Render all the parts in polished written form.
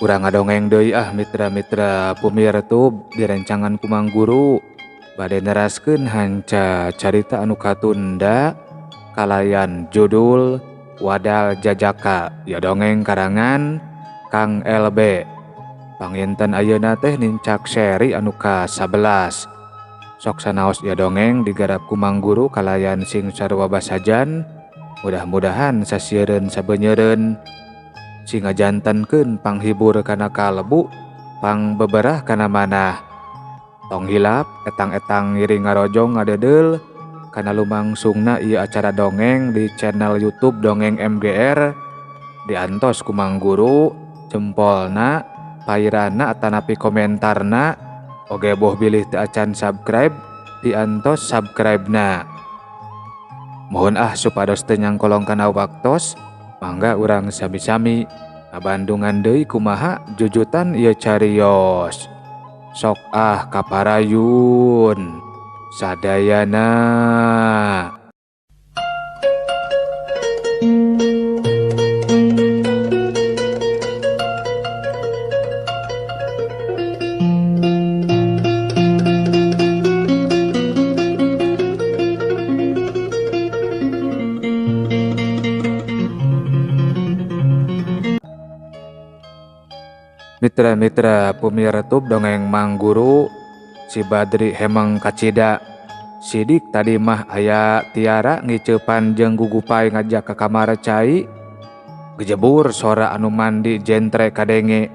Urang ngadongeng deui ah mitra-mitra Pumirtub direncangan ku Mang Guru bade neraskeun hanca carita anu katunda kalayan judul Wadal Jajaka ya dongeng karangan Kang LB. Panginten ayeuna teh nincak seri anu ka-11. Sok sanaos ya dongeng digarap ku Mang Guru kalayan sing sarua basajan, mudah-mudahan sasiereun sabenyeureun sing ngajantenkeun panghibur kana kalbu, pangbeberah kana manah. Tong hilap etang-etang ngiring ngarojong ngadedeul kana lumangsungna ieu acara dongeng di channel YouTube Dongeng MGR diantos ku Mang Guru, jempolna, pairana atanapi komentarna, oge boh bilih teu acan subscribe diantos subscribe-na. Mohon ah supados teu nyangkolong kana waktos, mangga urang sami-sami ngabandungan deui kumaha jujutan ieu carios. Sok ah kaparayun sadayana. Mitra-mitra Pumirtub dongeng Mang Guru, si Badri hemeng kacida. Sidik tadi mah aya Tiara ngiceupan jeung gugupai ngajak ka kamar cai. Gejebur sora anu mandi jentre kadenge.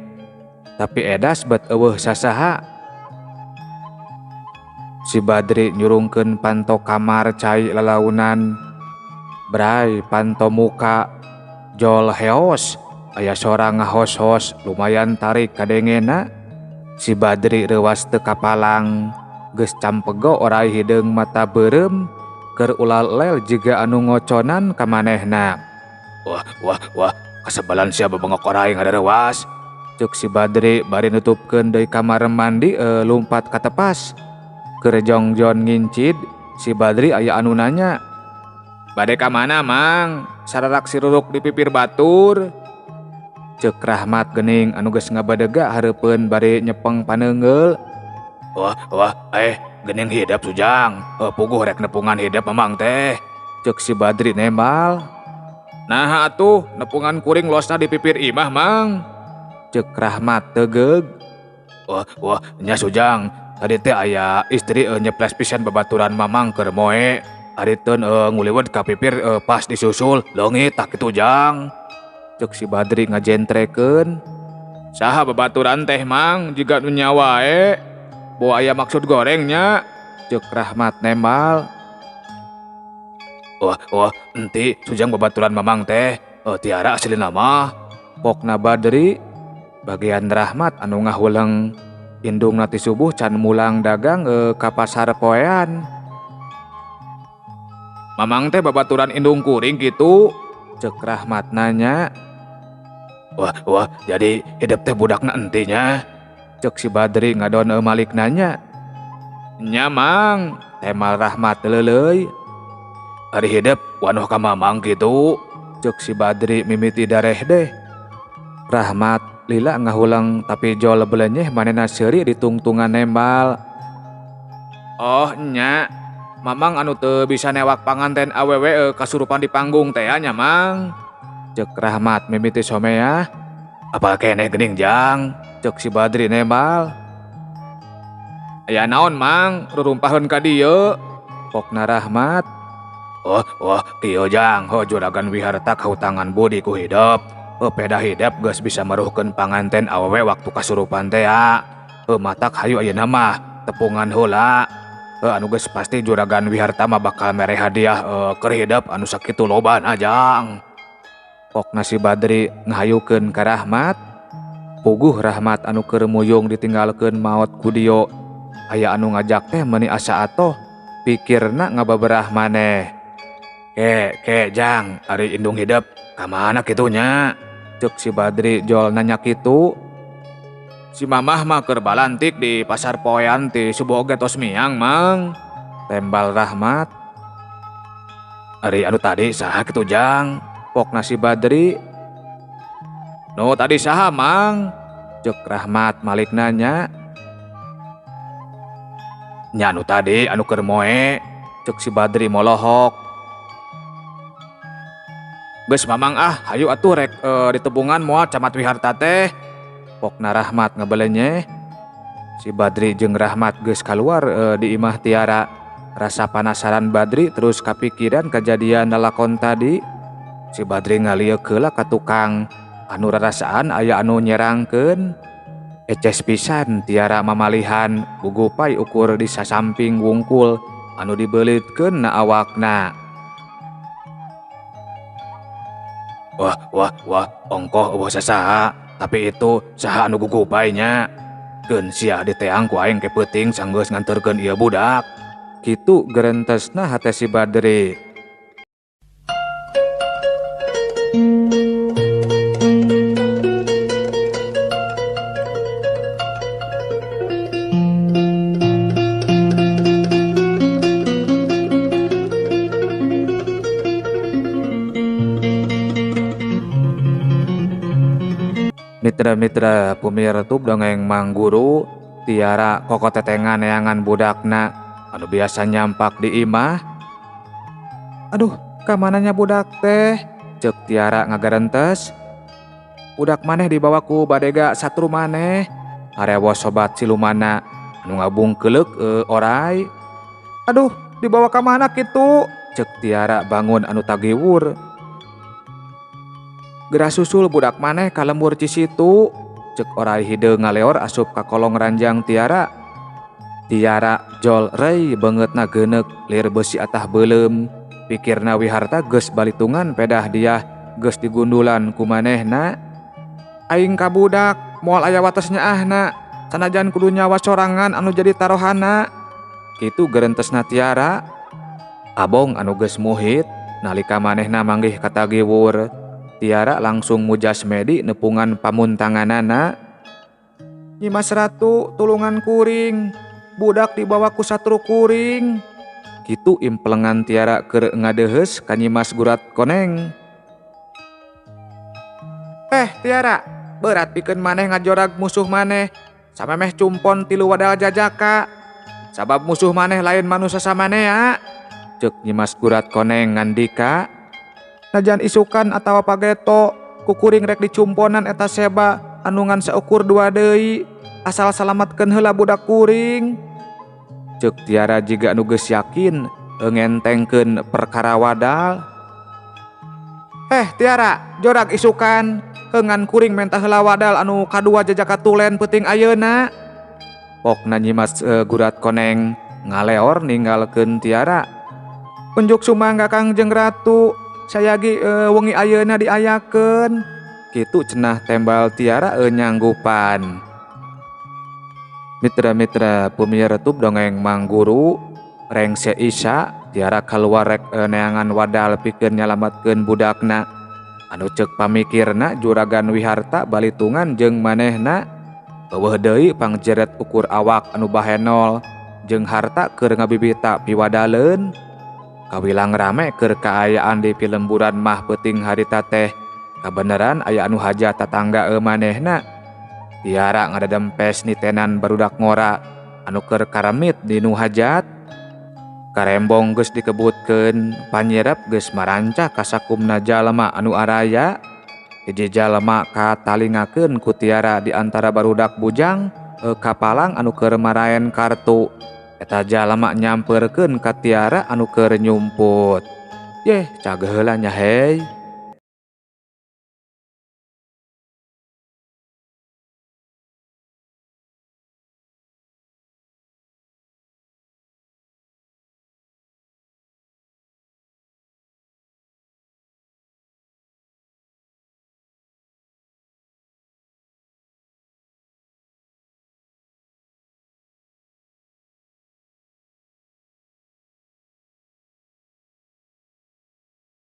Tapi edas bet eueuh sasaha. Si Badri nyurungkeun panto kamar cai lalaunan. Bray panto muka jol heos. Aya sora ngahos-hos lumayan tarik kadengena. Si Badri reuwas teu kapalang, geus campego orai hideung mata beureum, keur ulalel jiga anu ngoconan ka manehna. Wah wah wah, kasebalan sia bebengok orai ngadareuwas. Ceuk si Badri bari nutupkeun deui kamar mandi lumpat ka tepas. Keur jongjon ngincid, si Badri aya anu nanya, "Bade ka mana, Mang? Sararak siruruk di pipir batur." Ceuk Rahmat geuning anu geus ngabadega hareupeun bari nyepeng paneungeul. Wah wah, geuning hidep Sujang. Puguh rek nepungan hidep Mamang teh. Ceuk si Badri nembal. Naha atuh nepungan kuring losna di pipir imah, Mang. Ceuk Rahmat tegeug. Wah wah, nya Sujang, tadi teh aya istri nyeples pisan babaturan Mamang keur moe. Ari teun nguliwet ka pipir pas disusul leungit tah kitu Jang. Ceuk si Badri ngajentrekeun. Saha babaturan teh Mang, jiga nu nya wae. Boa aya maksud gorengnya. Ceuk Rahmat nembal. Wah wah, enti Sujang babaturan Mamang teh, Tiara aslina mah. Pokna Badri. Bagian Rahmat anu ngahuleng indungna ti subuh can mulang dagang ka pasar poean. Mamang teh babaturan indung kuring kitu. Ceuk Rahmat nanya. Wah wah, jadi hidep teh budakna entinya. Ceuk si Badri ngadon malik nanya. Nya Mang, temal Rahmat leuleuy. Ari hidep wanuh ka Mamang kitu. Ceuk si Badri mimiti dareh deh. Rahmat lila ngahuleng tapi jol belenyeh manehna seuri ditungtungan nembal. Oh nya, Mamang anu teu bisa newak panganten awewe kasurupan di panggung teh nya Mang. Ceuk Rahmat mimiti someah. Apal keneh geuning Jang. Ceuk si Badri nembal. Aya naon Mang, rurumpaheun ka dieu. Pokna Rahmat. Wah wah, kieu Jang, heuh juragan wiharta kahutangan budi ku hidep. Peda hidep geus bisa meruhkeun panganten awewe waktu kasurupan teh ya. Matak hayu ayeuna mah tepungan heula. Anu geus pasti juragan wiharta mah bakal mere hadiah keur hidep anu sakitu lobana Jang. Pokna si Badri ngahayukeun ka Rahmat. Puguh Rahmat anu keur muyung ditinggalkeun maot ku Dio. Aya anu ngajak teh meuni asa atoh, pikirna ngababerah maneh. Ke ke Jang, ari indung hidep ka mana kitu nya? Ceuk si Badri jol nanya kitu. Si Mamah mah keur balantik di pasar poean ti subuh oge tos miang, Mang. Tembal Rahmat. Ari anu tadi saha kitu Jang? Pokna si Badri. Nu tadi saha, Mang? Cek Rahmat malik nanya. Nya anu tadi anu keur moe, cek si Badri molohok. Geus mamang ah, hayu atuh rek ditebungan moal Camat Wiharta teh. Pokna Rahmat ngebelenye. Si Badri jeung Rahmat geus kaluar di imah Tiara. Rasa panasaran Badri terus kapikiran kejadian lalakon tadi. Si Badri ngalieuk heula ka tukang anu rarasaan aya anu nyerangkeun. Eces pisan Tiara mamalihan gugupai ukur di sasamping wungkul anu dibeulitkeun na awakna. Wah wah wah, ongkoh eueuh sasaha, tapi itu saha anu gugupai nya. Keun sia diteang ku aing ke peuting sanggeus nganterkeun ieu budak. Kitu gerentesna hate si Badri. Mitra-mitra pemirsa dongeng Mang Guru, Tiara kokotetengan neangan budakna anu biasa nyampak di imah. Aduh, kamananya budak teh? Cek Tiara ngagarentes. Budak maneh dibawa ku badega satru maneh. Arewo sobat silumana anu ngabungkeuleuk orai. Aduh, dibawa ka mana kitu? Cek Tiara bangun anu tagiwur. Geura susul budak maneh ka lembur Cisitu. Cek orai hideung ngaleor asup ka kolong ranjang Tiara. Tiara jol rei beungeutna geuneuk lir beusi atah beuleum. Pikirna Wiharta geus balitungan pedah dia geus digundulan ku manehna. Aing ka budak moal aya watesnya ahna, sanajan kudu nyawa sorangan anu jadi tarohana. Kitu gerentesna Tiara. Abong anu geus muhit nalika manehna manggih katagiwur. Tiara langsung mujas medi nepungan pamuntanganana. Nyimas Ratu tulungan kuring, budak dibawa ku satru kuring. Kitu implengan Tiara keur ngadeheus ka Nyimas Gurat Koneng. Tiara, berat pikeun maneh ngajorag musuh maneh, samemeh cumpon tilu wadal jajaka. Sabab musuh maneh lain manusia samanea. Ceuk Nyimas Gurat Koneng ngandika. Najan isukan atawa pageto, kukuring rek dicumponan eta seba anu ngan saukur dua deui, asal salamatkeun heula budak kuring. Ceuk Tiara jiga anu geus yakin ngentengkeun perkara wadal. Tiara, jorag isukan, heungan kuring menta heula wadal anu kadua jajaka tulen peuting ayeuna. Pokna Nyimas Gurat Koneng ngaleor ninggalkeun Tiara. Unjuk sumangga Kangjeng Ratu, sayagi wengi ayeuna diayakeun. Kitu cenah tembal Tiara nyanggupan. Mitra-mitra pemirsa dongeng Mang Guru, rengse Isa Tiara kaluar rek neangan wadal pikeun nyalametkeun budakna. Anu ceuk pamikirna juragan Wiharta balitungan jeung manehna. Eueuh deui pangjeret ukur awak anu bahenol jeung harta keur ngabibita piwadaleun. Kawilang rame keur kaayaan di pilemburan mah peuting harita teh. Kabeneran aya anu haja tatangga manehna. Tiara ngadadempes nitenan barudak ngora anu keur karemit di nu hajat. Karembong geus dikebutkeun, panyirep geus marancah ka sakumna jalma anu araya. Hiji jalma katalingakeun ku Tiara di antara barudak bujang kapalang anu keur maraen kartu. Eta jalma nyamperkeun ka Tiara anu keur nyumput. Yeh, cageuh heula nya hei.